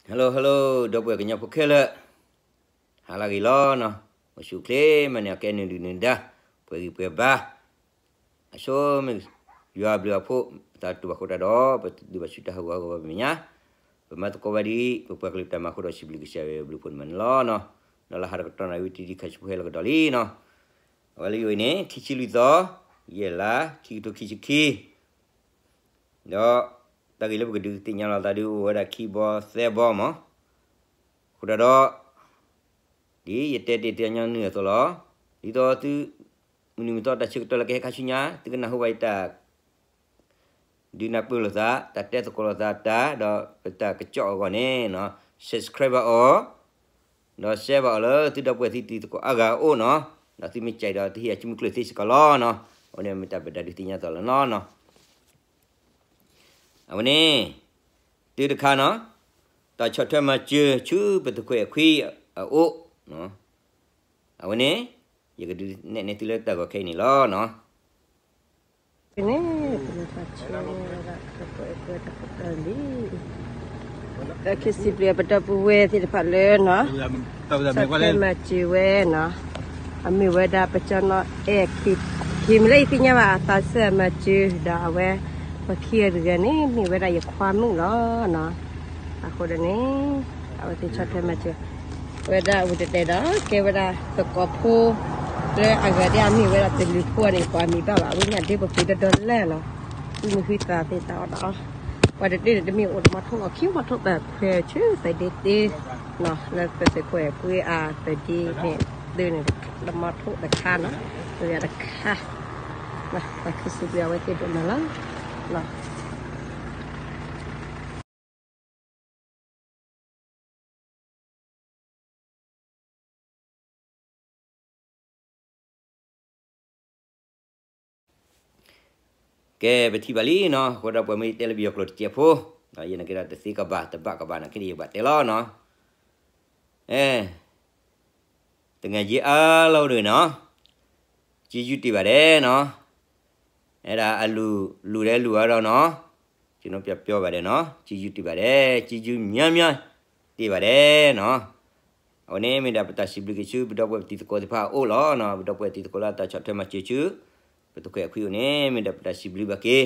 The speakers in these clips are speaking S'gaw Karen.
Hello hello ဒီပုၢ်ဝဲၢ်ကညီဖိခဲလၢာ်, ဟါလၢအဂ့ၤလီၤနီၤ. အိၣ်ဆူၣ်အိၣ်ချ့မးန့ၣ် အကဲနုာ်ဒုၣ်နုာ်ဒါ, ပှဲၤဂံၢ်ပှဲၤဘါ, အဆိမ့ၢ်ယွၤအဘျုးအဖှိၣ် သးတူၢ်ဘၣ်ဃိတၢ်ဒီး ပဒုးဘၣ်ဆူတၢ်ဟးဂီၤဟးဂီၤမဲာ်ညါ, ပမၤသကိးဘၣ်ဒ် ပပှၤကလုာ်တၢ်မၤအဃိဒီး စံးဘျုးကစၢ်ယွၤအဘျုးအဖှိၣ်န့ၣ်မးန့ၣ်လီၤနီၤ. ဒီးလၢဟါတကတီၢ်နၣ်ရံၣ်ဝံၤ တံၤတံၤခါဆူဖိဟဲလီၤကဒီးလံနီၤ. အဝဲလၢယအိၣ်အံၤန့ၣ် ခံဆံလွံၢ်သီ, ယဲၢ်လါ, ခံကထိခံဆံခံ ဒီးတၢ်ဂ့ၢ်လၢပကဒုးသ့ၣ်ညါလိာ်သးဒုး အိၣ်ဝဲဒၣ်ခံဘီသၢဘီမး. အဃိတၢ်ဒီး ဒ်ယတဲတ့ၢ်တၢ်ညီနုၢ်အသိးလီၤ. ဒ်သိးသု မုၢ်နံၤမုၢ်သီတၢ်ဆၢကတီၢ်လၢကဟဲခါဆူညါ သုကနၢ်ဟူဘၣ်ယတၢ် ဒုးနၢ်ပၢၢ်လိာ်သး တၢ်တဲသကိးလိာ်သးတၢ် ဒီးပတၢ်ကစီၣ်အဂီၢ်န့ၣ်နီၤ, subscribe ဘၣ်အီၤ, ဒီး share ဘၣ်အီၤလၢသုဒီပုၢ်ဝဲၢ်သုတံၤသကိးအါဂၤအအိၣ်နီၤ. ဒီးသုမ့ၢ်ကဲဒီး သုဟ့ၣ်အစုမုၢ်ကျၢၢ်သ့စ့ၢ်ကီးလီၤနီၤ. အဝဲန့ၣ်မ့ၢ်တၢ်ပဒုးသ့ၣ်ညါအသိးလီၤနီၤ. အဝဲန့ၣ် တုၤတခါနီၤ, တၢ်ဆီၣ်ထွဲမၤစၢၤဆူပသုးခိၣ်အဲၣ်ခွံအအိၣ်, အဝဲန့ၣ် ယကဒုးနဲၣ်န့ၢ်သုလၢတၢ်ဂီၤခဲအံၤန့ၣ်လီၤနီၤ. န့ၣ် ပကလဲၤပာ်ဆူဝဲဒၣ်သုးခိၣ်အဲၣ်ခွံတၢ်လံ, ဒီးခံစံးဘျုးပဒီပုၢ်ဝဲၢ်သ့ၣ်တဖၣ်လၢနီၤ, ဆီၣ်ထွဲမၤစၢၤဝဲနီၤ, အမ့ၢ်ဝဲဒၣ်ပကၠီနီၤအဲၣ်ခံ, ခံမ့ၢ်လၢယသ့ၣ်ညါဘၣ် သးစၢ်မၤစၢၤ ဒီးအဝဲ ပှၤခံဂၤတဂၤန့ၣ် မ့ၢ်ဝဲဒၣ်ယခွါမုၣ်လီၤနီၤ. အဃိဒီးန့ၣ် အဝဲသ့ၣ်ဆီၣ်ထွဲမၤစၢၤ ဝဲဒၣ်အဝဲတတဲဒီး ကဲဝဲဒၣ်သကိးဖိ လၢအဂၤဒ်အမ့ၢ်ဝဲဒၣ်တလုးဖိန့ၣ် ပှၤမံၤဘၣ်ဘၣ် အဝဲညၣ်ဒ့ပပှ့ၤဒီဒီလဲၣ်နီၤ, သုမ့ၢ်ဟုသးသ့ၣ်တၢ်အီၣ်တၢ်အီ, ပှၤတဒ့န့ၣ် တမ့ၢ်အိၣ်တမီၤထိၣ်အီၤခံမီၤထိၣ်ဘၣ်ခွဲးဆူသဒ့သ့, လၢပသုးခိၣ်အဲၣ်ခွံအသဒ့န့ၣ် သုန့ၣ် တမီၤထိၣ်တခါနီၤ, ပဝဲတခါ, ပှၤခံစံးဘျုးအဝဲသ့ၣ်ဒိၣ်မးလီၤ. ကဲ ပထံၣ်ဘၣ်လံနီၤ, အဃိဒီးပှၤမ့ၢ်တဲလၢပယီၤကျိာ်တစဲးဖိ, ယဲန့ၣ်ကဲဒီးတသ့ကဘၣ် တဘၣ်ကဘၣ်န့ၣ် ခဲန့ၣ်ယဘၣ်တဲလီၤနီၤ. အဲ တငါယံၤအါလီၤဒၣ်နီၤ, ကၠံယုၢ်တ့ၢ်ဘၣ်ဒဲးနီၤ, အဲဒၣ်အလူၤ လူၤဒဲးလူၤအါဒီးနီၤ, ကၠံနီပျီပျီဘၣ်ဒဲးနီၤ, ကၠံယုၢ်တ့ၢ်ဘၣ်ဒဲး, ကၠံယုၢ်မၠါမၠါ တ့ၢ်ဘၣ်ဒဲးနီၤ. အဝဲန့ၣ်မ့ၢ်ဒၣ်ပတၢ်စံးဘျုးက့ၤဆူ ပဒီပုၢ်ဝဲၢ်ပတံၤသကိးသ့ၣ်တဖၣ်အအိၣ်လီၤနီၤ, ပဒီပုၢ်ဝဲၢ်တံၤသကိးလၢအတၢ်ဆီၣ်ထွဲမၤစၢၤဆူ ပသုးခိၣ်အဲၣ်ခွံအအိၣ်န့ၣ် မ့ၢ်ဒၣ်ပတၢ်စံးဘျုးဘၣ်က့ၤ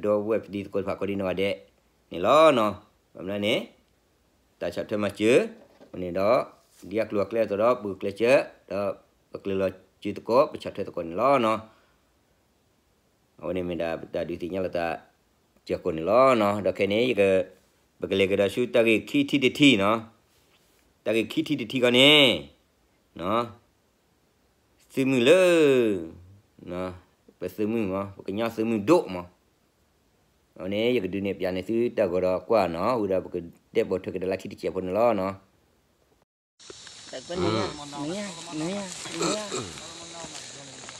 ပဒီပုၢ်ဝဲၢ်ပတံၤသကိးတဖၣ်ကိးဒံနီၢ်ဂၤဒဲးန့ၣ်လီၤနီၤ. ဘၣ်မနုၤန့ၣ် တၢ်ဆီၣ်ထွဲမၤစၢၤ အဝဲန့ၣ်ဒီး ဒ်အကျိၤအကျဲအသိးဒီး ပကျဲးစၢး ဒီးပကျဲးလီၤစၢၤသကိး ပဆီၣ်ထွဲသကိးန့ၣ်လီၤနီၤ. အဝဲန့ၣ်မ့ၢ်ဒၣ်ပတၢ်ဒုးသ့ၣ်ညါလိာ်သး စၢၤကိးန့ၣ်လီၤနီၤ. ဒီးခဲအံၤန့ၣ် ယက ပကလဲၤကဒီးဆူတၢ်ဂ့ၢ်ခံထံၣ်တထံၣ်နီၤ. တၢ်ဂ့ၢ်ခံထံၣ်တထံၣ်ခီန့ၣ် သုးမုၢ်လၢ ပသုးမုၢ်မး ပကညီသုးမုၢ်ဒိၣ်မး. အဝဲန့ၣ် ယကဒုးနဲၣ်ပျးန့ၢ်သုတၢ်ဂီၤဒီးကွၢ်နီၤ, ဝံၤဒီးပကတဲပိာ်ထွဲကဒီးလၢခံတစဲးဖိန့ၣ်လီၤနီၤ.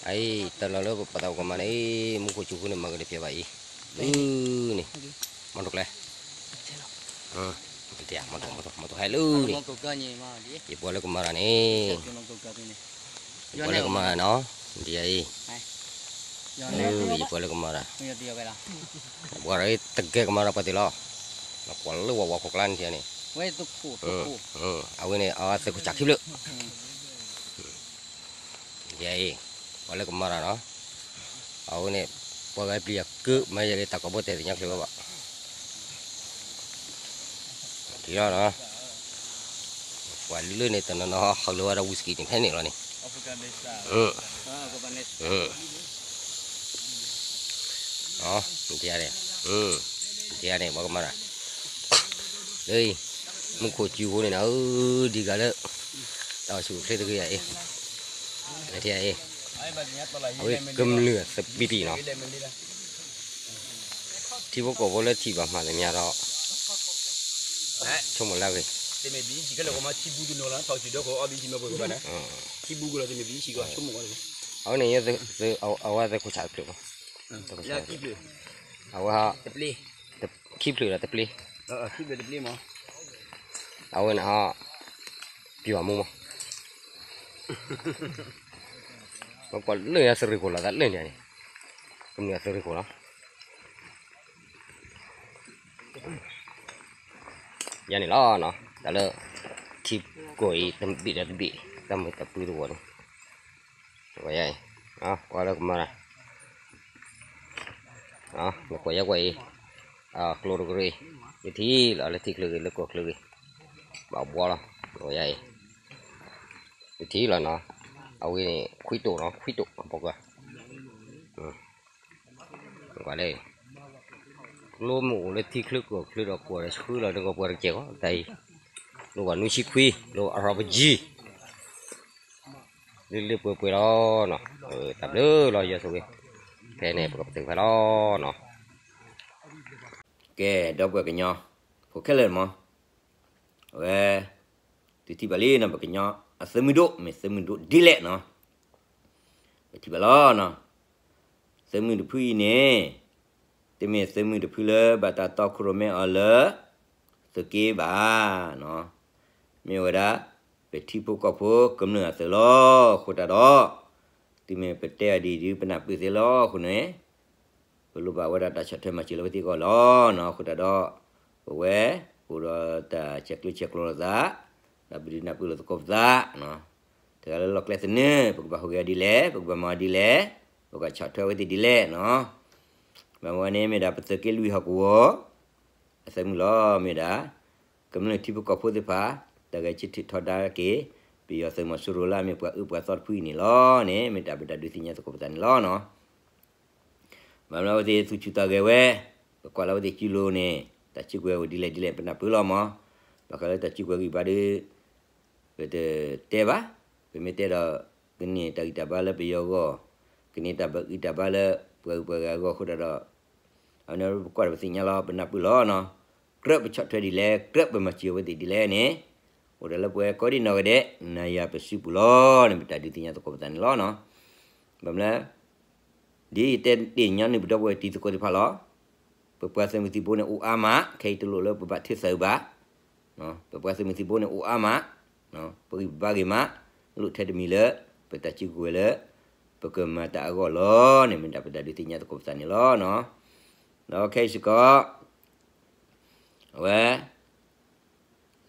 အံၤ တၢ်လီၢ်လၢပပာ်သးကမၤန့ၣ် မူခိၣ်စူၤဖိန့ၣ် မၤကဒီးဖျဲးဘၣ်အံၤ, အုန့ၣ် မီထိၣ်ကျဲ, မီထိၣ် မီထိၣ် မီထိၣ်ဟဲလၢန့ၣ်, ယပှၤလၢကမၤတၢ်န့ၣ် ယပှၤလၢကမၤတၢ်နီၤ, ဒ်အံၤ, ယပှၤလၢကမၤတၢ်, ပှၤတဂၤတဂ့ၤကမၤတၢ်ပှၤသ့ၣ်လီၤ, ပှၤလၢဝဲဝဲခိၣ်ကျါန့ၣ်န့ၣ်, အဝဲန့ၣ် အဝဲသုးခိၣ်ဆၣ်ခံဖျၢၣ် ယဲအံၤ, ပှၤလၢကမၤတၢ်နီၤ, အဝဲန့ၣ် ပှၤဂၤပျံၤအကၢမၤယဲလၢတၢ်ကီဘိတဲသ့ၣ်ညါချ့ဝဲဘၣ်, ထံၣ်လီၤနီၤ, ပှၤလၢန့ၣ်တနီၤနီၤ ဟးလၢဝဲဒၣ် whisky န့ၣ်ဖဲန့ၣ်လီၤန့ၣ်, ဒ်န့ၣ်, ဒ်န့ၣ် ပှၤကမၤတၢ် လၢ မူခိၣ်စူၤဖိန့ၣ်နီၤ, ဒ်ဂၤလၢ တၢ်အိၣ်ဆူၣ်အိၣ်ချ့တဂ့ၤယၤအံၤ, လၢထံအံၤ, အဝဲကမျၢၢ်သပံးပံးနီၤ, ထံဖိကီၢ်ဖိလၢထံၣ်ဘၣ်မၤသ့ၣ်မၤဒီး ဆိကမိၣ်လၢအဂ့ၤ, အဝဲန့ၣ် အဝဲသ့ၣ်ခိၣ်ဆၣ်တဖျၢၣ်မး, အဝဲ ခံဖျၢၣ်ဒီးတပျ့ၤ, အဝဲန့ၣ်ဟီ ပျီမူမး, ပကွၢ်လၢညါသရံၣ်ခိၣ်လီၤသးလၢညါန့ၣ်, ကမျၢၢ်သရံၣ်ခိၣ်လီၤ, ယၤန့ၣ်လီၤနီၤ, တၢ်လၢ ထံကီၢ်အံၤ တဘ့ၣ်ဒီးတဘ့ၣ် တၢ်မုာ်တၢ်ပှံၤတဝီၤန့ၣ်, ဝဲယၤအံၤ, ကွၢ်လၢကမၤ နကွၢ်ယဲကွၢ်အံၤ, ကျိတကရံၣ်, ယထံၣ်လီၤလၢထံချၢဂ့ၤ လၢကီၢ်ချၢဂ့ၤ, ဘၣ်ဘှီလီၤ, ဝဲယၤအံၤ, ယထံၣ်လီၤနီၤ, အဝဲန့ၣ် ခွံတိာ်နီၤ ခွံတိာ် အဘီကွၢ် ကွၢ်လၢ ကျိမ့ၢ်အိၣ်လၢထံချၢကီၢ်ချၢဒီးကွၢ်ဒီးဆှၢလီၤန့ၣ်ကီၢ်ပှၤတကဲးဂီၤ တၢ်အံၤ, လိၣ်ဘၣ်နွံဆံခွံ လိၣ်အရီပကၠံ, လၢလၢပှဲၤပှဲၤလီၤနီၤ, တၢ်ဘျုးလီၤယွၤဆိၣ်ဂ့ၤ, ဖဲန့ၣ်ပကပတုာ်ဖဲလီၤနီၤ, ကဲ ဒီပုၢ်ဝဲၢ်ကညီ ဖိခဲလၢာ်မး, အဝဲ သုထံၣ်ဘၣ်လံနီၤ ပကညီအသုးမုၢ်ဒိၣ် မ့ၢ်သုးမုၢ်ဒိၣ်ဒ်လဲၣ်နီၤ, ပထံၣ်ဘၣ်လီၤနီၤ, သုးမုၢ်တဖုအံၤန့ၣ် တမ့ၢ်သုးမုၢ်တဖုလၢဘၣ်တၢ်တီခိၣ်ရိၣ်မဲအီၤလၢ သုးက့ဘၣ်နီၤ, မ့ၢ်ဝဲဒၣ် ပထံဖိကီၢ်ဖိကမျၢၢ်အသုးလီၤ. အဃိတၢ်ဒီး တုၤမ့ၢ်ပတဲအီၤဒ်အံၤဒုး ပနၢ်ပၢၢ်သ့လီၤအဃိန့ၣ် ပလိၣ်ဘၣ်ဝဲဒၣ်တၢ်ဆီၣ်ထွဲမၤစၢၤလၢအဝဲသ့ၣ်အဂီၢ်လီၤနီၤ. အဃိတၢ်ဒီး ပဝဲ အိၣ်ဒီးတၢ်ဆဲးကျိးဆဲးကျိးလိာ်သး ဒီးပဒုးနၢ်ပၢၢ်လိာ်သကိးပသး တဂၤလၢလီၢ်ကျဲသနၢၣ် ပကဘၣ်ဟူးဂဲၤဒ်လဲၣ်, ပကဘၣ်မၤဒ်လဲၣ်, ပကဘၣ်ဆီၣ်ထွဲအဝဲသ့ၣ်ဒ်လဲၣ်နီၤ. ဘၣ်မနုၤန့ၣ် မ့ၢ်ဒၣ်ပသုးက့လွံၢ်ဟီၣ်ကဝီၤ အသုးမုၢ်လီၤ. မ့ၢ်ဒၣ် ကမျၢၢ်ထံဖိကီၢ်ဖိသ့ၣ်တဖၣ် တၢ်ဂဲၤဆၢထၢၣ်ထီဒါက့ၤ ပယီၤသုးမီၤစိရိၤလၢအမ့ၢ်ပှၤအၢပှၤသီတဖုအံၤန့ၣ်လီၤန့ၣ် မ့ၢ်တၢ်ပတၢ်ဒုးသ့ၣ်ညါသကိးပသးန့ၣ်လီၤနီၤ. ဘၣ်မနုၤအဝဲသ့ၣ်သူၣ်ဆူၣ်သးဂဲၤဝဲ, ပကွၢ်လၢအဝဲသ့ၣ်စုလိၤန့ၣ် တၢ်စုကဝဲၤအိၣ်ဒ်လဲၣ်ဒ်လဲၣ် ပနၢ်ပၢၢ်လီၤမး. ဘၣ်ဃးလၢတၢ်စုကဝဲၤဂံၢ်ဘါဒီး ပတတဲဘၣ်. ပမ့ၢ်တဲဒီး ကန့ၢ်တၢ်ဂံၢ်တၢ်ဘါလၢပယီၤအဂီၢ်, ကန့ၢ်တၢ်ဂံၢ်တၢ်ဘါလၢပှၤဂုၤပှၤဂၤအဂီၢ်အဃိတၢ်ဒီး အဝဲန့ၣ်ပကွၢ်ဒီးပသ့ၣ်ညါလီၤ ပနၢ်ပၢၢ်လီၤနီၤ. ကြၢးပဆီၣ်ထွဲဒ်လဲၣ်, ကြၢးပမၤစၢၤအဝဲသ့ၣ်ဒ်လဲၣ်န့ၣ် အိၣ်ဒီးလၢပဝဲကိးဒံနီၢ်ဂၤဒဲး နၤယၤပစုပူၤလီၤန့ၣ် ပတၢ်ဒုးသ့ၣ်ညါသကိးပသးန့ၣ်လီၤနီၤ. ဘၣ်မနုၤလဲၣ် ဒ်ယတဲတ့ၢ်ညီနုၢ်ပဒီပုၢ်ဝဲၢ်တံၤသကိးသ့ၣ်တဖၣ်လီၤ. ပပှၤသုးမုၢ်သံၣ်ဘိန့ၣ်အိၣ်အါမး, ခဲအံၤတလိၣ်လၢပဘၣ်ထၢသးဘၣ်. ပပှၤသုးမုၢ်သံၣ်ဘိန့ၣ်အိၣ်အါမး, ပဂံၢ်ပဘါဂ့ၤမး, လိၣ်ထဲတမံၤလၢ ပတၢ်စုကဝဲၤလၢ ပကမၤတၢ်အဂီၢ်လီၤန့ၣ် မ့ၢ်ဒၣ်ပတၢ်ဒုးသ့ၣ်ညါသကိးပသးန့ၣ်လီၤနီၤ. ဒီးခဲအံၤစ့ၢ်ကီး အဝဲ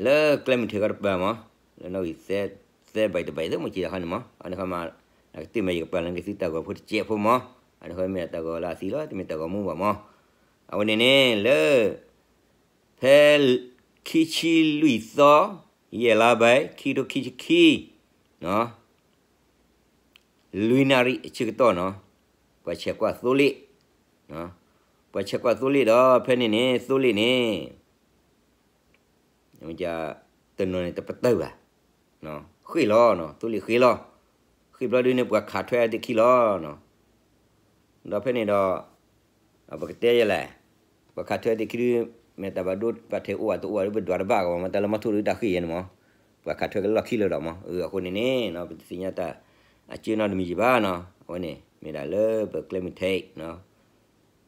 လၢကျဲမုၢ်ထံးခီတပၤမး, လၢနီၣ်ဂံၢ်သၢဘးတဘး သၢမုၢ်ကံတၢ်ခီန့ၣ်မး, အန့ၣ်ခီမး နကတၢၢ်မးယကပာ်လၢကသုတၢ်ဂီၤဖိတစဲးဖိမး, အန့ၣ်ခီမ့ၢ်တၢ်ဂီၤလၢအသံလီၤ တမ့ၢ်တၢ်ဂီၤမူဘၣ်မး. အဝဲန့ၣ်န့ၣ် လၢ ဖဲ ခံဆံလွံၢ်သီ ယဲၢ်လါဘၣ် ခံကထိခံဆံခံ လွံၢ်နၣ်ရံၣ်အဆၢကတီၢ်နီၤ, ပှၤဆဲးကွၢ်သိလ့ၣ်, ပှၤဆဲးကွၢ်သိလ့ၣ်ဒီး ဖဲန့ၣ်န့ၣ် သိလ့ၣ်န့ၣ် တနီၤန့ၣ်တပတုာ်ဘၣ်, ဃ့ၢ်လီၤ, သိလ့ၣ်ဃ့ၢ်လီၤ, ဃ့ၢ်ဘျီဒုန့ၣ် ပှၤခးထွဲသ့ၣ်ခံလီၤ. ဒီးဖဲန့ၣ်ဒီး ပကတဲယဲလဲၣ်, ပှၤခးထွဲသ့ၣ်ခံဒု မ့ၢ်တၢ်ဘၣ်ဒိဘၣ်ထံးအိၣ်အတအိၣ်ဒီး ပဒွးတဘၣ်ကီးမး, တၢ်လၢမီထိၣ်ဒုတၢ်ဃ့ၢ်ယဲန့ၣ်မး, ပှၤခးထွဲကလီၢ်ခံလၢၤဒီးမး, အဃိန့ၣ်န့ၣ် ပတသ့ၣ်ညါတၢ်အကၢနီတမံၤယံၤဘၣ်နီၤ, အဝဲန့ၣ် မ့ၢ်ဒၣ်လၢပကျဲမုၢ်ထံး,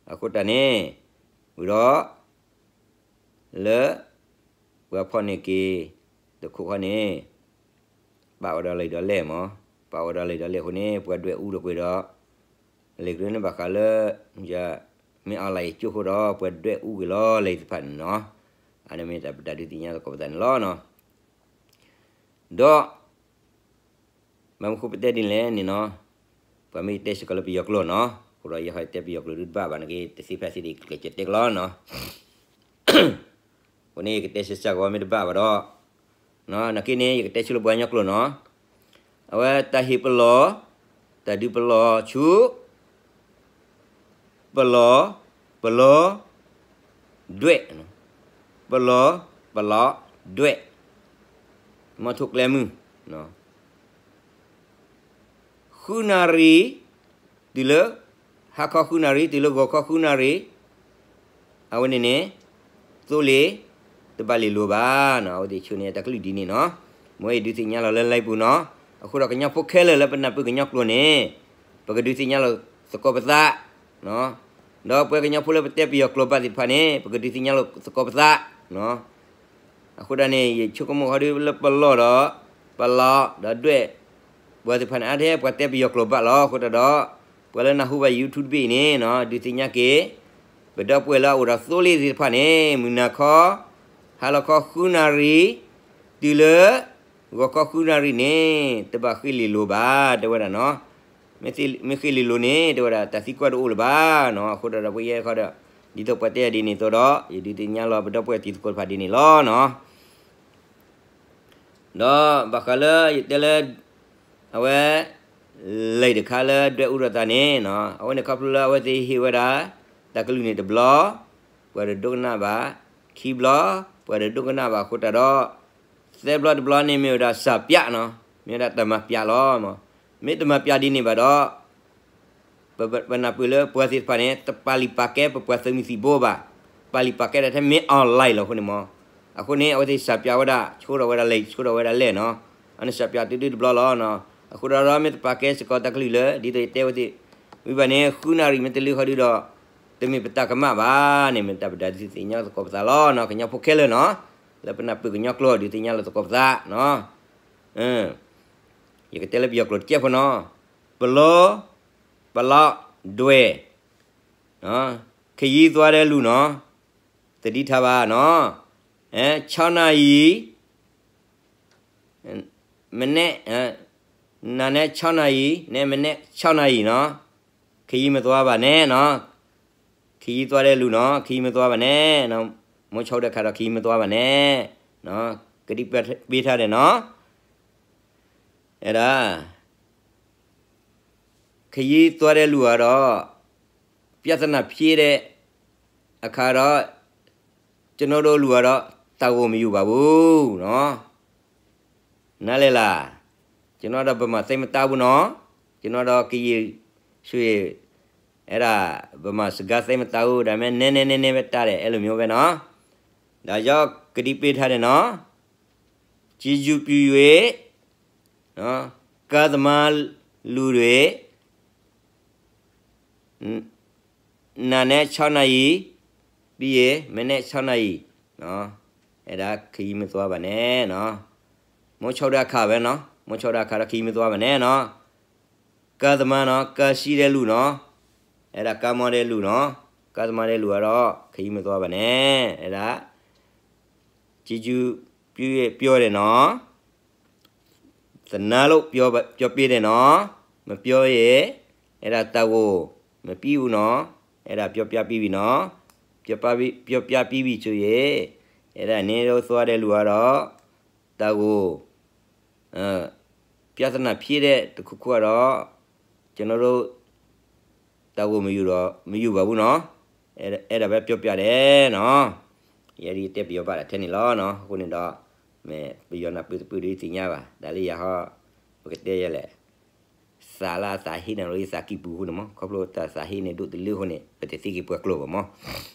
အဃိတၢ်န့ၣ် ဝံၤဒီး လၢ ပှၤဖီၣ်န့ၢ်က့ၤ တခိၣ်ခီန့ၣ် ပာ်ဝဲဒီးလံာ်ဒီးလဲၣ်မး, ပာ်ဝဲဒီးလံာ်ဒီးလဲၣ်အဃိန့ၣ် ပှၤဒွဲၣ်အူဒီးကွံာ်ဒီး လံာ်ကြၢန့ၣ်ဘၣ်ဃးလၢ မ့ၢ်အီၣ်လဲၣ်အကၠိၣ်အဃိဒီး ပှၤဒွဲၣ်အူက့ၤလီၤလံာ်သ့ၣ်တဖၣ်န့ၣ်နီၤ, အန့ၣ်မ့ၢ်တၢ်ပတၢ်ဒုးသ့ၣ်ညါသကိးပသးန့ၣ်လီၤနီၤ. ဒီး ဘၣ်မနုၤဃိပတဲဒ်လဲၣ်န့ၣ်နီၤ, ပှၤမ့ၢ်တဲစ့ၢ်ကီးလၢပယီၤကျိာ်နီၤ, အဃိဒီးယဲဟီတဲပယီၤကျိာ်ဒုတဘၣ်ဘၣ်န့ၣ်က့ တသ့ဖဲသ့ဒံး ကျဲးစၢးတဲကလီနီၤ. အဃိန့ၣ်ယကတဲဆၢစၢ်ကီးမ့ၢ်တဘၣ်ဘၣ်ဒီး, နာ်က့န့ၣ် ယကတဲဆူလၢပှၤကညီကျိာ်နီၤ, အဝဲတၢ်ဟ့ၣ်ပလီၢ်, တၢ်ဒုးပလီၢ်ဆူ ပလီၢ်, ပလီၢ်, ဒွဲၣ်, ပလီၢ်, ပလီၢ်, ဒွဲၣ်, မီထိၣ်ကျဲမုၢ်, ဃုနၣ်ရံၣ်, တုၤလၢ ဟါခီဃုနၣ်ရံၣ် တုၤလၢဂီၤခီဃုနၣ်ရံၣ်, အဝဲန့ၣ်န့ၣ် သိလ့ၣ် တဘၣ်လ့ၣ်လိၤဘၣ်နီၤ, အဝဲသ့ၣ်ဆိန့ၢ်တၢ်ကလုၢ်ဒ်န့ၣ်နီၤ, မ်ယဒုးသ့ၣ်ညါလီၤလၢ live ပူၤနီၤ, အဃိဒီးကညီဖိခဲလၢာ်လၢပနၢ်ပၢၢ်ကညီကျိာ်န့ၣ် ပကဒုးသ့ၣ်ညါလီၤသကိးပသး ဒီးပှၤကညီဖိလၢပတဲပယီၤကျိာ်ဘၣ်သ့ၣ်တဖၣ်န့ၣ် ပကဒုးသ့ၣ်ညါလီၤသကိးပသး, အဃိဒၣ်န့ၣ် ယဆိကမိၣ်ဃီဒုလၢပလီၢ်ဒီး ပလီၢ်ဒီးဒွဲၣ် ပှၤသ့ၣ်တဖၣ်န့ၣ် အါထဲပှၤတဲပယီၤကျိာ်ဘၣ်လီၤ. အဃိတၢ်ဒီး ပှၤလၢနၢ်ဟူဘၣ် YouTube တဘ့ၣ်အံၤန့ၣ် ဒုးသ့ၣ်ညါက့ၤ ပဒီပုၢ်ဝဲၢ်လၢအအိၣ်ဒီးသိလ့ၣ်သ့ၣ်တဖၣ်န့ၣ် မုၢ်နၤခီ ဟါလီၤခီဃုနၣ်ရံၣ် တုၤလၢ ဂီၤခီဃုနၣ်ရံၣ်န့ၣ် တဘၣ်ဃ့ၢ်လ့ၢ်လိၤဘၣ် တဲဝဲဒၣ်နီၤ. မ့ၢ်ဃ့ၢ်လ့ၢ်လိၤန့ၣ် တဲဝဲဒၣ် တၢ်သံကွၢ်တအိၣ်လၢၤဘၣ်နီၤ. အဃိဒီး ပဝဲယဲခီဒီး ဒ်သိးပှၤတဲဒ်န့ၣ်အသိးဒီး ယဒုးသ့ၣ်ညါလီၤ ပဒီပုၢ်ဝဲၢ်တံၤသကိးတဖၣ်ဒ်န့ၣ်လီၤနီၤ. ဒီးဘၣ်ဃးလၢယတဲလၢ အဝဲ လံာ်တခါလၢဒွဲၣ်အူထီၣ်သးန့ၣ်နီၤ, အဝဲန့ၣ်ခီဖျိလၢအဝဲသ့ၣ်ဟ့ၣ်ဝဲဒၣ် တၢ်ကလုၢ်န့ၣ်တဘျီ ပှၤတဒိကနၣ်ဘၣ်, ခံဘျီ ပှၤတဒိကနၣ်ဘၣ်အဃိတၢ်ဒီး သၢဘျီတဘျီန့ၣ်မ့ၢ်ဝဲဒၣ်စၢ်ပျးနီၤ, မ့ၢ်ဝဲဒၣ်တၢ်မၤပျးလီၤ. မ့ၢ်တမၤပျးဒ်န့ၣ်ဘၣ်ဒီး ပနၢ်ပၢၢ်လၢပှၤသ့ၣ်တဖၣ်န့ၣ် တပာ်လုၢ်ပာ်ကဲပပှၤသုးမုၢ်သံၣ်ဘိဘၣ်, ပာ်လုၢ်ပာ်ကဲဒၣ်ထဲမ့ၢ် online လီၤအဃိန့ၣ်မ့ၢ်, အဃိန့ၣ် အဝဲသ့ၣ်စၢ်ပျးဝဲဒၣ် ဆိဒီးဝဲဒၣ်လဲၣ် ဆိဒီးဝဲဒၣ်လဲၣ်နီၤ, အန့ၣ်စၢ်ပျးတုၤဒုတဘျီလီၤနီၤ. အဃိဒီးမ့ၢ်တပာ်ကဲစ့ၢ်ကီးတၢ်ကလုၢ်လၢ ဒ်သိးယတဲဝဲသ့ၣ် ဝံၤဘၣ်န့ၣ် ဃုနၣ်ရံၣ်မ့ၢ်တလၢဃီဒုဒီး တမ့ၢ်ပတၢ်ကမၣ်ဘၣ်န့ၣ် မ့ၢ်တၢ်ပဒၣ်ဒုးသ့ၣ်ညါသကိးပသးလီၤနီၤ, ကညီဖိခဲလၢာ်နီၤ, လၢပနၢ်ပၢၢ်ကညီကျိာ်ဒုးသ့ၣ်ညါလီၤသကိးပသးနီၤ. ယကတဲလၢပယီၤကျိာ်တကဲးဖိနီၤ, ပလီ ပလီ ဒွဲၣ် ခယံသွါဒဲလူၢ်နီၤ, သဒံထါဘၣ်နီၤ, ဆီနၣ်အံၤ မနဲ နၤနဲဆီနၣ်အံၤ နဲမနဲဆီနၣ်အံၤနီၤ, ခယံမသွါဘၣ်နဲနီၤ, ခယံသွါဒဲလူၢ်နီၤ, ခယံမသွါဘၣ်နဲနီၤ, မိၢ်ဆီဒၢခါဒီး ခယံမသွါဘၣ်နဲနီၤ, ကဒံးပ့ထါဒဲးနီၤ, အဲဒၣ် ခယံသွါဒဲလူၢ်အဒီး ပြဿနာဖြစ်တဲ့အခါတော့ ကျွန်တော်တို့လူကတော့ တာဝန်မယူပါဘူးနော်. နားလည်လား? ကျွန်တော်တော့ ဗမာသိမ်းမသားဘူးနော်. ကျွန်တော်တော့ ကရင်ရွှေ အဲ့ဒါ ဗမာစကားသိမ်းမသားဘူး. ဒါပေမဲ့ နဲနဲနဲနဲပဲတားတယ် အဲ့လိုမျိုးပဲနော်. ဒါကြောင့် ကတိပေးထားတယ်နော်. ကျေးဇူးပြု၍ နော်, ကားသမားလူတွေ နာနဲ့ခြောက်နာရီ ပြီးရင် မနက်ခြောက်နာရီနော်, အဲ့ဒါခရီးမသွားပါနဲ့နော်. မိုးချုပ်တဲ့အခါပဲနော်, မိုးချုပ်တဲ့အခါတော့ ခရီးမသွားပါနဲ့နော်. ကားသမားနော်, ကားရှိတဲ့လူနော်, အဲ့ဒါကားမောင်းတဲ့လူနော်, ကားသမားတဲ့လူကတော့ ခရီးမသွားပါနဲ့, အဲ့ဒါ ကျေးဇူးပြု ပြောတယ်နော်. သနားလို့ ပြောပါ ပြောပေးတယ်နော်. မပြောရင် အဲ့ဒါ တာဝန်မပြီးဘူးနော်. အဲ့ဒါ ပြောပြပြီးပြီနော်. ပြောပြပြီး ပြောပြပြီးပြီဆိုရင် အဲ့ဒါ နင်းလို့သွားတဲ့လူကတော့ တာဝန် ပြဿနာဖြစ်တဲ့တစ်ခုခုကတော့ ကျွန်တော်တို့ တာဝန်မယူတော့ မယူပါဘူးနော်. အဲ့ဒါ အဲ့ဒါပဲပြောပြတယ်နော်. ယဲဒ်တဲပယီၤ ဘၣ်ဒၣ်ထဲန့ၣ်လီၤနော်. အဃိန့ၣ်ဒီး မ့ၢ်ပယီၤနၢ်ပၢၢ်တပၢၢ်ဒ်သ့ၣ်ညါဘၣ်. တၢ်လၢယၤဟီ ပကတဲယဲလဲၣ်, သးလၢအသးဟ့န့ၣ်လီၤ ယသးကံၢ်ပူၤအဃိန့ၣ်မး, ခီဖျိတၢ်သးဟ့န့ၣ်ဒိၣ်တလၢအဃိန့ၣ် ပတသ့က့ၤပှၤကျိာ်ဘၣ်မး.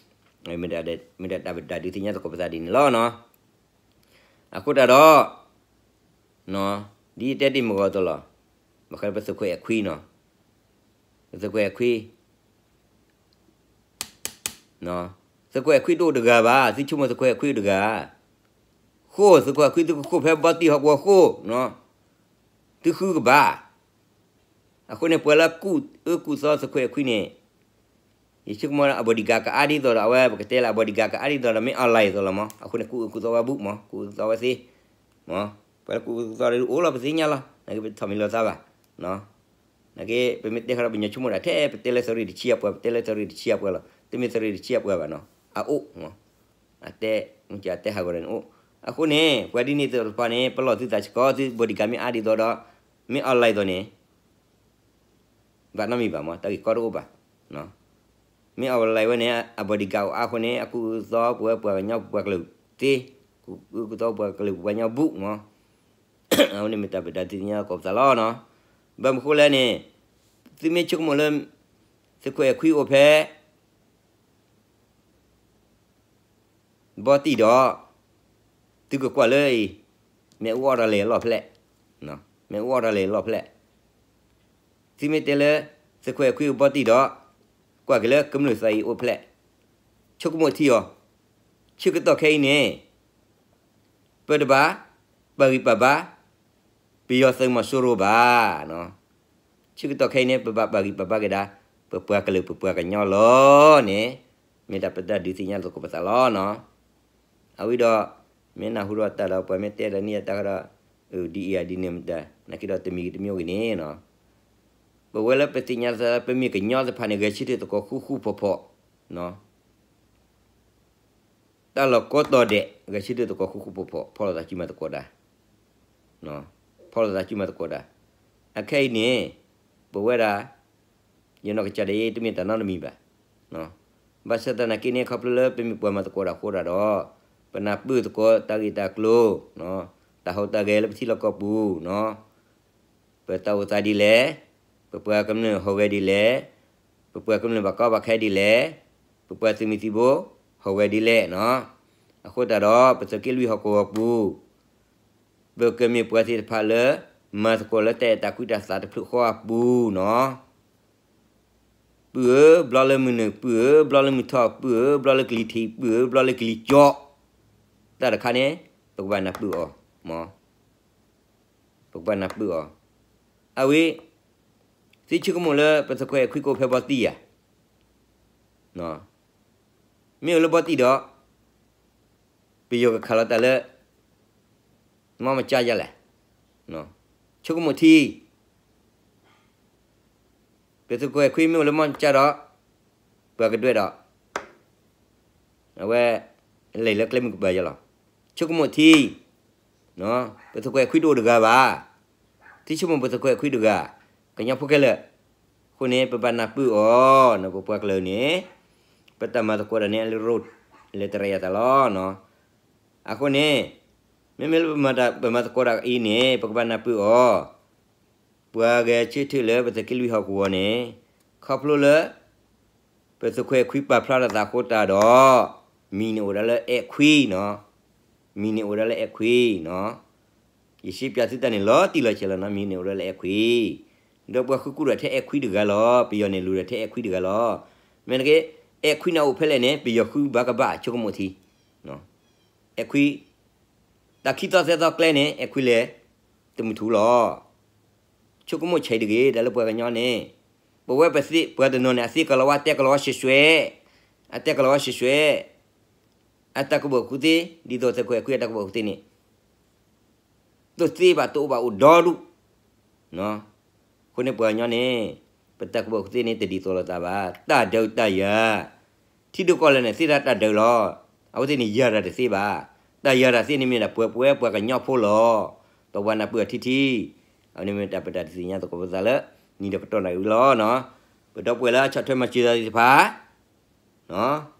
မ့ၢ်ဒၣ်တၢ်ပဒၣ်ဒုးသ့ၣ်ညါသကိးပသးဒ်န့ၣ်လီၤနော်. အဃိတၢ်ဒီး ဒ်ယတဲတ့ၢ်မုၢ်ဂီၤအသိးလီၤ. ဘၣ်ဃးပသုးခွဲးအဲၣ်ခွံနီၤ, သုးခွဲးအဲၣ်ခွံ, သုးခွဲးအဲၣ်ခွံတအိၣ်တဂၤဘၣ်, သုဆိကမိၣ်သုးခွဲးအဲၣ်ခွံတဂၤ, ဃိသုးခွဲးအဲၣ်ခွံ သုကဃိဖဲဘီတံၢ်ဟီၣ်ကဝီၤဃိ, သုဃုကဘၣ်. အဃိန့ၣ် ပှၤလၢကူၣ်အၢကူၣ်သီသုးခွဲးအဲၣ်ခွံန့ၣ် ယဆိကမိၣ်လၢအ bodyguard ကအါဒ်သိးဒီး အဝဲပကတဲလၢအ bodyguard ကအါဒ်သိးဒီး မ့ၢ် online အသိးလီၤမး. အဃိန့ၣ် ကူၣ်အၢကူၣ်သီဝဲဘူးမး, ကူၣ်အၢကူၣ်သီဝဲသ့မး. ပှၤလၢကူၣ်အၢကူၣ်သီအိၣ်လီၤ ပသ့ၣ်ညါလီၤ, နာ်က့ပထီၣ်မံၤလီၤသးဘၣ်. နာ်က့ ပမ့ၢ်တဲဃီဒီး ပညီဆိကမိၣ်ဒၣ်ထဲ ပတဲလၢသုးရ့ၣ်တဆံအပှၤ, ပတဲလၢသုးရ့ၣ်တဆံအပှၤလီၤ. တမ့ၢ်သုးရ့ၣ်တဆံအပှၤဘၣ်နီၤ, အအိၣ်မး. အတဲ မ့ၢ်ကတဲဟးဂီၤဒီးန့ၣ်အိၣ်. အဃိန့ၣ် ပှၤဒ်န့ၣ်သ့ၣ်တဖၣ်န့ၣ် ပလီၢ်သုသးစ့ၢ်ကီး, သု bodyguard မ့ၢ်အါဒ်သိးဒီး မ့ၢ် online သိးန့ၣ် ဘၣ်နီတမံၤဘၣ်မး, တၢ်ဂ့ၢ်ကီတအိၣ်ဘၣ်. မ့ၢ် online ဝဲန့ၣ် အ bodyguard အိၣ်အါအဃိန့ၣ် အကူၣ်အၢကူၣ်သီပဝဲပှၤကညီပပှၤကလုာ်သ့, ကူၣ်အၢကူၣ်သီပပှၤကလုာ်ပပှၤကညီဘူးမး. အဝဲန့ၣ်မ့ၢ်တၢ်ပဒၣ်ဒုးသ့ၣ်ညါသကိးပသးလီၤနီၤ. ဘၣ်မနုၤဃိလဲၣ်န့ၣ် သုမ့ၢ်ဆိကမိၣ်လၢ သုးခွဲးအဲၣ်ခွံအိၣ်ဖဲ ဘီတံၢ်ဒီး သုကကွၢ်လၢအံၤ မ့ၣ်အူအီၣ်တၢ်လဲၤလီၢ်ဖျဲၣ်, မ့ၣ်အူအီၣ်တၢ်လဲၤလီၢ်ဖျဲၣ်. သုမ့ၢ်တဲလၢ သုးခွဲးအဲၣ်ခွံအိၣ်ဘီတံၢ်ဒီး ကွၢ်က့ၤလၢကမျၢၢ်သးအံၤအိၣ်ဖျဲၣ်, ဆိကမိၣ်ထံအီၤ, ဆၢကတီၢ်ခဲအံၤန့ၣ် ပတဘၣ် ပာ်ဂံၢ်ပာ်ဘါ ပယီၤသုးမီၤစိရိၤဘၣ်. ဆၢကတီၢ်ခဲအံၤန့ၣ် ပဘၣ်ပာ်ဂံၢ်ပာ်ဘါက့ၤဒၣ် ပပှၤကလုာ်ပပှၤကညီလီၤန့ၣ် မ့ၢ်တၢ်ပဒၣ်ဒုးသ့ၣ်ညါသကိးပသးလီၤနီၤ. အဝံၤဒီး မ့ၢ်နၢ်ဟူဒီးတၢ်ဒီး ပှၤမ့ၢ်တဲဒီးန့ၢ်ယတၢ်ဃီဒီး အၢ ဒ်အံၤဧါဒ်န့ၣ်မတၤ နာ်က့ဒီးတမံၤတမံၤဂ့ၤန့ၣ်နီၤ. ပဝဲလၢပသ့ၣ်ညါသးလၢပမ့ၢ်ကညီသ့ၣ်တဖၣ်န့ၣ် ဂဲၤဆၢထၢၣ်သကိးဃူဃူဖိးဖိး, တၢ်လီၢ်ကိးတီၤဒဲး ဂဲၤဆၢထၢၣ်သကိးဃူဃူဖိးဖိး ဖီၣ်လိာ်သးစုမၤသကိးတၢ်, ဖီၣ်လိာ်သးစုမၤသကိးတၢ်, အခဲအံၤန့ၣ် ပဝဲဒၣ် ယနီၢ်ကစၢ်ဒၣ်အံၤ တမ့ၢ်တၢ်နီတမံၤဘၣ်. ဘၣ်ဆၣ်သနာ်က့န့ၣ် ခီဖျိလၢပမ့ၢ်ပှၤမၤသကိးတၢ်အဃိတၢ်ဒီး ပနၢ်ပၢၢ်သကိးတၢ်ဂ့ၢ်တၢ်ကျိၤ, တၢ်ဟူးတၢ်ဂဲၤလၢပထံလီၢ်ကီၢ်ပူၤ, ပတၢ်အိၣ်သးဒ်လဲၣ်, ပပှၤကမျၢၢ်ဟူးဂဲၤဒ်လဲၣ်, ပပှၤကမျၢၢ်ဘၣ်ကီဘၣ်ခဲဒ်လဲၣ်, ပပှၤသုးမုၢ်သံၣ်ဘိ ဟူးဂဲၤဒ်လဲၣ်နီၤ. အဃိတၢ်ဒီး ပသုးက့လွံၢ်ဟီၣ်ကဝီၤပူၤ ပကမ့ၢ်ပှၤသ့ၣ်တဖၣ်လၢ မၤသကိးလၢတၢ်အဲၣ်တၢ်ကွံတၢ်သးတဖျၢၣ်ဃီအပူၤနီၤ. ပုၢ်ဧၢ, ဘျီလၢမုၢ်နုာ်, ပုၢ်ဧၢ, ဘျီလၢမုၢ်ထီၣ်, ပုၢ်ဧၢ, ဘျီလၢကလံၤထံး, ပုၢ်ဧၢ, ဘျီလၢကလံၤကၠီ, တၢ်တခါန့ၣ် ပကဘၣ်နၢ်ပၢၢ်အီၤ, ပကဘၣ်နၢ်ပၢၢ်အီၤ. အဝဲ သုဆိကမိၣ်လၢပသုးခိၣ်အဲၣ်ခွံကအိၣ်ဖဲဘီတံၢ်ဧါ. မ့ၢ်အိၣ်လၢဘီတံၢ်ဒီး ပယီၤကခးလီၤတၢ်လၢ မီမကၠါယါလဲၣ်. ဆိကမိၣ်ထံ ပသုးခိၣ်အဲၣ်ခွံမ့ၢ်အိၣ်လၢမီမကၠါဒီး ပှၤကဒွဲၣ်ဒီး အဝဲ လဲၤလၢကျဲမုၢ်ကပၤယါလီၤ. ဆိကမိၣ်ထံ ပသုးခိၣ်အဲၣ်ခွံတအိၣ်တဂၤဘၣ်. သုဆိကမိၣ်ပသုးခိၣ်အဲၣ်ခွံတဂၤ, ကညီဖိခဲလၢာ်. အဃိန့ၣ် ပဘၣ်နၢ်ပၢၢ်အီၤ, ပပှၤကလုာ်န့ၣ် ပတၢ်မၤသကိးတၢ်န့ၣ် အလၢရိ လဲၤတရံးယၤတၢ်လီၤ. အဃိန့ၣ် မ့မ့ၢ်လၢပမၤသကိးတၢ်အံၤန့ၣ် ပကဘၣ်နၢ်ပၢၢ်အီၤ, ပှၤဂဲၤဆၢထၢၣ်လၢပသုးက့လွံၢ်ဟီၣ်ကဝီၤန့ၣ် ခီဖျိလၢ ပသုးခိၣ်အဲၣ်ခွံပာ်ဖျါထီၣ်သးအဃိတၢ်ဒီး မံၤန့ၣ်အိၣ်ဒၣ်လၢအဲၣ်ခွံနီၤ. မံၤန့ၣ်အိၣ်ဒၣ်လၢအဲၣ်ခွံနီၤ. ယစံးပၠးသုတၢ်န့ၣ်လီၤတံၢ်လီၤဆဲးလီၤနီၤ, မံၤန့ၣ်အိၣ်ဒၣ်လၢအဲၣ်ခွံ, ဒီးပှၤဃုာ်ကူၣ်ဒီးထဲအဲၣ်ခွံတဂၤလီၤ, ပယီၤန့ၣ်လူၤဒီးထဲအဲၣ်ခွံတဂၤလီၤ. မ့ၢ်နက့ အဲၣ်ခွံန့ၣ်အိၣ်ဖဲလဲၣ်န့ၣ် ပယီၤဃုဘၣ်ကဘၣ်ဆိကမိၣ်ထံ အဲၣ်ခွံ တၢ်ခံသီသၢသီကျဲန့ၣ် အဲၣ်ခွံလဲၤ တမုၢ်ထူလီၤ. ဆိကမိၣ်ဆံးတဂ့ၤ တၢ်လၢပှၤကညီန့ၣ်, ပဝဲပသ့ၣ်ပှၤတနီၤန့ၣ် အသ့ကလီၤဝါတဲကလီၤဝါရှဲရှဲ, အတဲကလီၤဝါရှဲရှဲ, အတၢ်ကဘီၣ်ကူသ့ ဒ်သိးသုးခိၣ်အဲၣ်ခွံအတၢ်ကဘီၣ်ကူသ့န့ၣ် တသ့ဘၣ်တအိၣ်ဘၣ်အိၣ်ဒီဒူၣ် အဃိန့ၣ်ပှၤကညီန့ၣ် ပတၢ်ကဘီၣ်ကူသ့န့ၣ် တဒ်သိးလိာ်သးဘၣ်. တၢ်ဒုးတၢ်ယၤ ထံဒိၣ်ကီၢ်လဲၢ်န့ၣ် သ့တၢ်တၢ်ဒုးလီၤ. အဝဲသ့ၣ်န့ၣ်ယၤတၢ်တသ့ဘၣ်. တၢ်ယၤတၢ်သ့န့ၣ်မ့ၢ်ဒၣ်ပှၤပဝဲပှၤကညီဖိလီၤ. ပဘၣ်နၢ်ပၢၢ်အီၤထံထံ, အဝဲန့ၣ်မ့ၢ်တၢ်ပတၢ်ဒုးသ့ၣ်ညါသကိးပသးလၢ နံၤဒီးကတီၢ်နၣ်ရံၣ်လီၤ. ပဒီပုၢ်ဝဲၢ်လၢဆီၣ်ထွဲမၤစၢၤသးသ့ၣ်တဖၣ်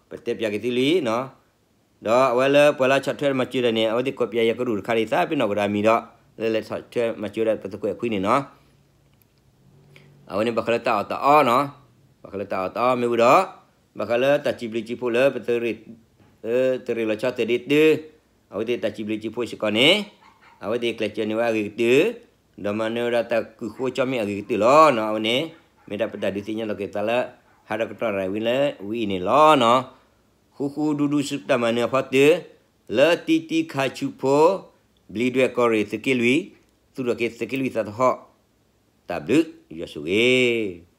ပတဲပၠးက့ၤသုလံ, ဒီးအဝဲလၢပှၤလၢဆီၣ်ထွဲမၤစၢၤတၢ်န့ၣ် အဝဲသ့ၣ်ကိးပၠးယၤကရူၢ်တခါန့ၣ် သးပ့ၤနီၣ်ကဒီးအမံၤဒီး လၢလဲၤဆီၣ်ထွဲမၤစၢၤဒၣ်ပသုးခိၣ်အဲၣ်ခွံန့ၣ်နီၤ. အဝဲန့ၣ်ဘၣ်ဃးလၢတၢ်အီၣ်တၢ်အီနီၤ, ဘၣ်ဃးလၢတၢ်အီၣ်တၢ်အီမ့ၢ်ဝံၤဒီး ဘၣ်ဃးလၢတၢ်စံးဘျုးစံးဖှိၣ်လၢပသုးရ့ၣ်, သုးရ့ၣ်လီၤဆီသုးဒ့တု, အဝဲသ့ၣ်တၢ်စံးဘျုးစံးဖှိၣ်စ့ၢ်ကီးန့ၣ်, အဝဲသ့ၣ်ကျဲးစၢးန့ၢ်ဝဲအဂ့ၤကတၢၢ်, ဒီးမၤနၢၤဝဲဒၣ်တၢ်ကူၣ်ဃိကၠီမ့ၢ်အဂ့ၤကတၢၢ်လီၤ. အဝဲန့ၣ် မ့ၢ်ဒၣ်ပတၢ်ဒုးသ့ၣ်ညါသကိးသးလၢ ဟးဒီးကတီၢ်ရၤဝံၤလၢဝံၤအံၤန့ၣ်လီၤ. ဃူဃူဒူဒူဆူတၢ်မၤနၢၤအဖီတၢၢ်, လၢတံတံခါဆူဖိ, ဘျံးဒွဲၣ်ကီၢ်ရ့ၣ်သုးက့လွံၢ်, သူၣ်ထီၣ်က့ၤသုးက့လွံၢ်သးသဟီၣ်, တၢ်ဘျုးယွၤဆိၣ်ဂ့ၤ